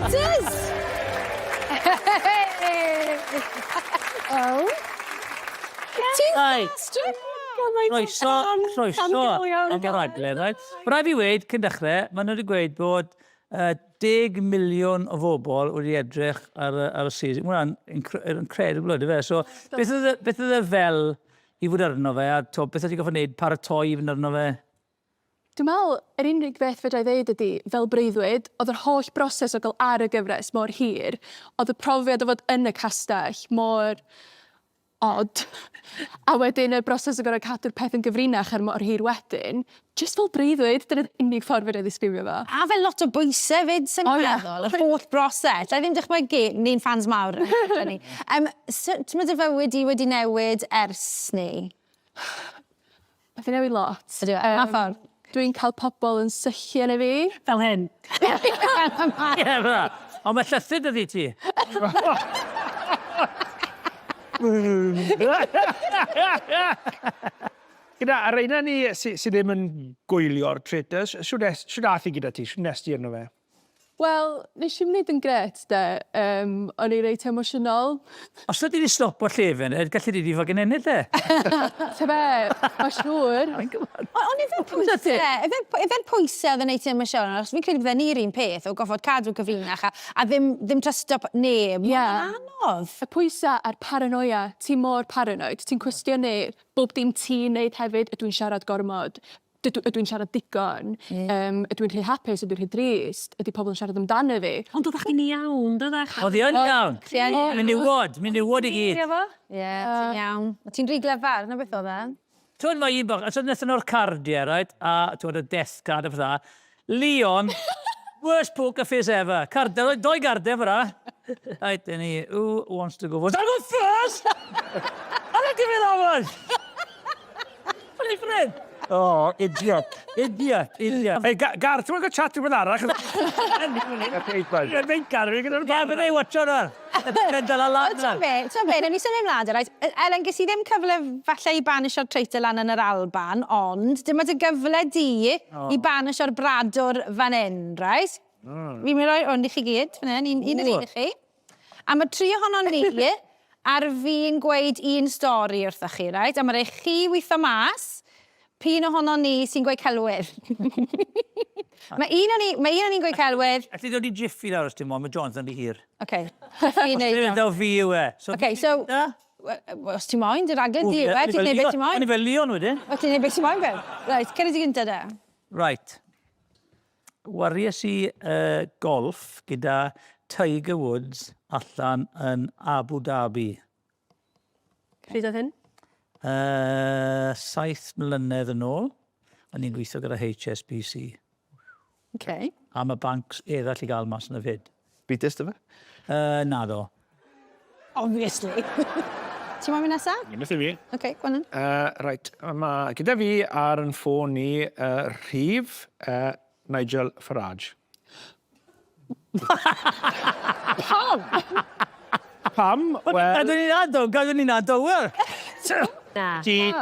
Traitors! Oh. Ti'n fast! Croeso, croeso am y raglen, right? Mae rhaid fi weud, cyn dechrau, maen nhw wedi gweud bod uh, 10 miliwn o bobl wedi edrych ar, y, ar y series. Mae hwnna'n incredible, ydy fe? So, beth oedd e, beth oedd e fel i fod arno fe, a to, beth oedd ti'n gorfod wneud, paratoi i fynd arno fe? Dwi'n meddwl, yr unig beth fedra i ddeud ydy, fel breuddwyd, oedd yr holl broses o gael ar y gyfres mor hir, oedd y profiad o fod yn y castell mor od, a wedyn y broses o gorfod cadw'r peth yn gyfrinach ar mor hir wedyn, jyst fel breuddwyd, dyna'r unig ffordd fedra i ddisgrifio fo. A fel lot o bwyse 'fyd, sai'n meddwl, yr holl broses. Alla i ddim dychmygu, ni'n ffans mawr, ydyn ni. Yym, sut ma' dy fywyd di wedi newid ers 'ny? Mae 'di newid lot. Ydi e? Pa ffordd? Dwi'n cael pobl yn syllu arna fi. Fel hyn. Ie, fel 'na. Ond mae llythyr 'da fi i ti. Gyda, a reina ni sy, sy ddim yn gwylio'r Traitors, shwd es, shwd ath hi gyda ti? Shwd nest ti arno fe? Wel, nes i'm neud yn grêt 'de, yym, o'n i reit emosiynol. Os fyddi di stopo llefen, gallu di di fucking ennill e. Ta be, ma' siŵr. Ond ife pwyse, ife ife'r pwyse oedd yn neud ti emosiynol, achos fi'n credu bydden ni'r un peth o goffod cadw cyfrinach a a ddim ddim trysto neb. Ie. Mae'n anodd. Y pwysa a'r paranoia, ti mor paranoid, ti'n cwestiynu bob dim ti'n neud hefyd, ydw i'n siarad gormod? Dydw, ydw i'n siarad digon? Ie. Yym, ydw i'n rhy hapus? Ydw i'n rhy drist? Ydy pobl yn siarad amdano fi? Ond oeddach chdi'n iawn, doeddach? Oedd hi yn iawn. Ti yn iawn. Menywod, menywod i gyd. Ie, ti'n iawn. O' ti'n rhy glyfar, 'na beth o'dd e. T'wod mae un bach, so nethon nhw'r cardie, reit, a t'wod y death card a petha. Leon, worst poker face ever. Carde, roi doi garden fyna. Right, then he, who wants to go first? I'll go first! I don't give you that one! Funny friend! Oh, idiot. Idiot, idiot. Hey, Gar, ti'n mwyn chat rhywbeth arall? Ie, Gar, fi'n gyda'r... Ie, bydde i watcho nawr. Yn dala lan Wel, ti'n be, ti'n be, newn ni symud mlaen de, reit. Elen, ges i ddim cyfle falle i banisio'r traitor lan yn yr Alban, ond dyma dy gyfle di i banisio'r bradwr fan hyn, reit? Fi'n mynd i roi hwn i chi gyd, fan hyn, un, un yr un i chi. A mae tri ohonon ni ar fin gweud un stori wrthoch chi, reit? A mae rhaid chi weithio mas p'un ohonon ni sy'n gweud celwydd. mae un o'n ni, mae un o'n ni'n gweud celwydd. Alli dod i Jiffy nawr os ti'n moyn, mae Jonathan rhy hir. Oce. Chi neud o. Daw fi yw e. So, Oce, so... Os ti moyn, dy raglen di yw e, ti'n neud beth ti moyn. O'n i fel Leon wedyn. O, ti'n neud beth ti moyn fel. Reit, cer i di gynta de. Right. Waries i uh, golf gyda Tiger Woods allan yn Abu Dhabi. Pryd oedd hyn? Uh, saith mlynedd yn ôl. O'n i'n gweithio gyda HSBC. Okay. A mae bancs eraill i gael mas yn y fyd. Beatles dy fe? Uh, naddo. Obviously. Ti'n moyn mynd nesa? Un wrth i fi. Okay, go on then. Uh, right, mae gyda fi ar yn ffôn ni uh, rhif uh, Nigel Farage. Pam? Pam? Wel... Gadw ni'n ado, gadw ni'n ado, wel. Na. Ti,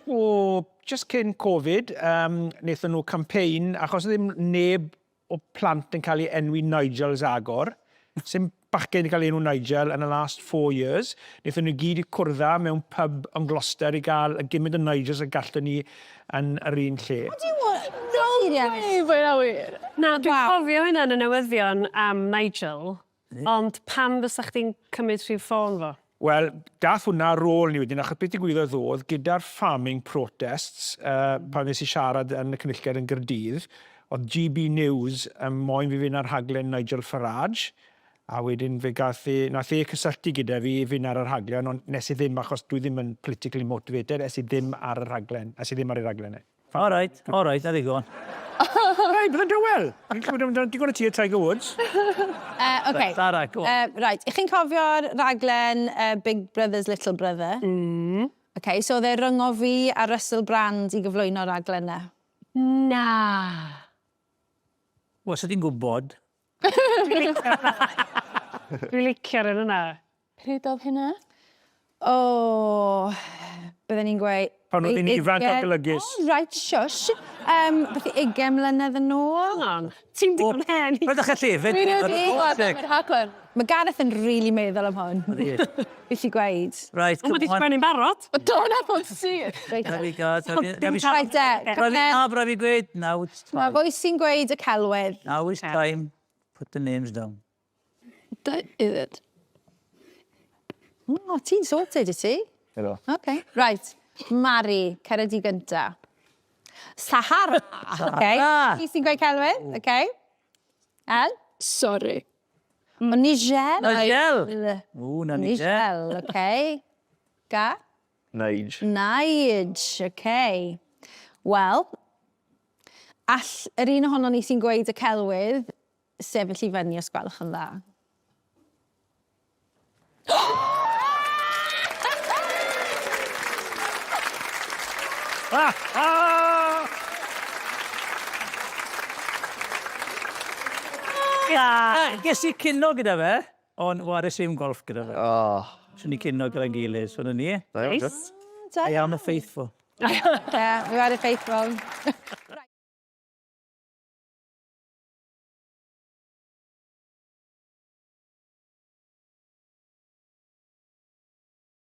o, just cyn Covid, um, wnaethon nhw campaign, achos ddim neb o plant yn cael ei enwi Nigel Zagor. Sim bachgen 'di cael ei enw Nigel yn y last four years. Wnaethon nhw gyd i cwrdda mewn pub yn Gloucester i gael y gymint o Nigels y gallwn ni yn yr un lle. What do you want? No way bod hynna'n wir! Na, dwi'n cofio hynna yn y newyddion am Nigel. Ond pam fysa chdi'n cymryd rhif ffôn fo? Wel, dath hwnna ar ôl 'ny wedyn, achos beth digwyddodd o'dd, gyda'r farming protests, yy, pan nes i siarad yn y cynulliad yn Gaerdydd, o'dd GB News yn moyn fi fynd ar rhaglen Nigel Farage, a wedyn fe gath e, nath e cysylltu gyda fi i fynd ar y rhaglen, ond nes i ddim, achos dwi ddim yn politically motivated, es i ddim ar y rhaglen, es i ddim ar ei rhaglen e. All right, all right, na ddigon. Hei, bydd yn dawel! Fi'n clywed amdano digon o ti a Tiger Woods. Uh, okay. Sara, go on. Uh, right, i chi'n cofio'r raglen uh, Big Brothers Little Brother? Mm. Okay, so oedd e ryngo fi a Russell Brand i gyflwyno'r raglen 'na. Na! Wel, sa ti'n gwybod. Dwi'n licio'r un yna. Pryd oedd hynna? O, bydden ni'n gweud... Pan oedd hi'n ifanc a golygus. O, right, shush. Um, beth i 20 mlynedd yn ôl? Hang on, ti'n digon hen i... Rhaid ddechrau llefydd. Dwi'n wedi clywed am yr rhaglen. Mae Gareth yn rili meddwl am hwn. Felly gweud. Right, Ond come wedi on. sgwennu'n barod. O, do, na fo'n syth. Reit. There we go. Right, de. Na, braf i gweud, now it's Mae time. fwy sy'n gweud y celwydd. Now it's time. Put the names down. Da, is it? O, ti'n sorted, i ti? Helo. OK. Right. Mari, cer di gynta. Sahara. OK. Ti sy'n gweud celwydd? OK. El? Sorry. O, Nigel. Nigel! O, na Nigel. Nigel, OK. Ga? Nige. Nige, OK. Wel, all yr un ohonon ni sy'n gweud y celwydd sefyll i fyny os gwelwch yn dda. Ges i cino gyda fe, ond wares i'm golf gyda fe. Oh. Swn i cino gyda'n gilydd, so na ni. Da iawn, Da I am a faithful. Yeah, we are a faithful.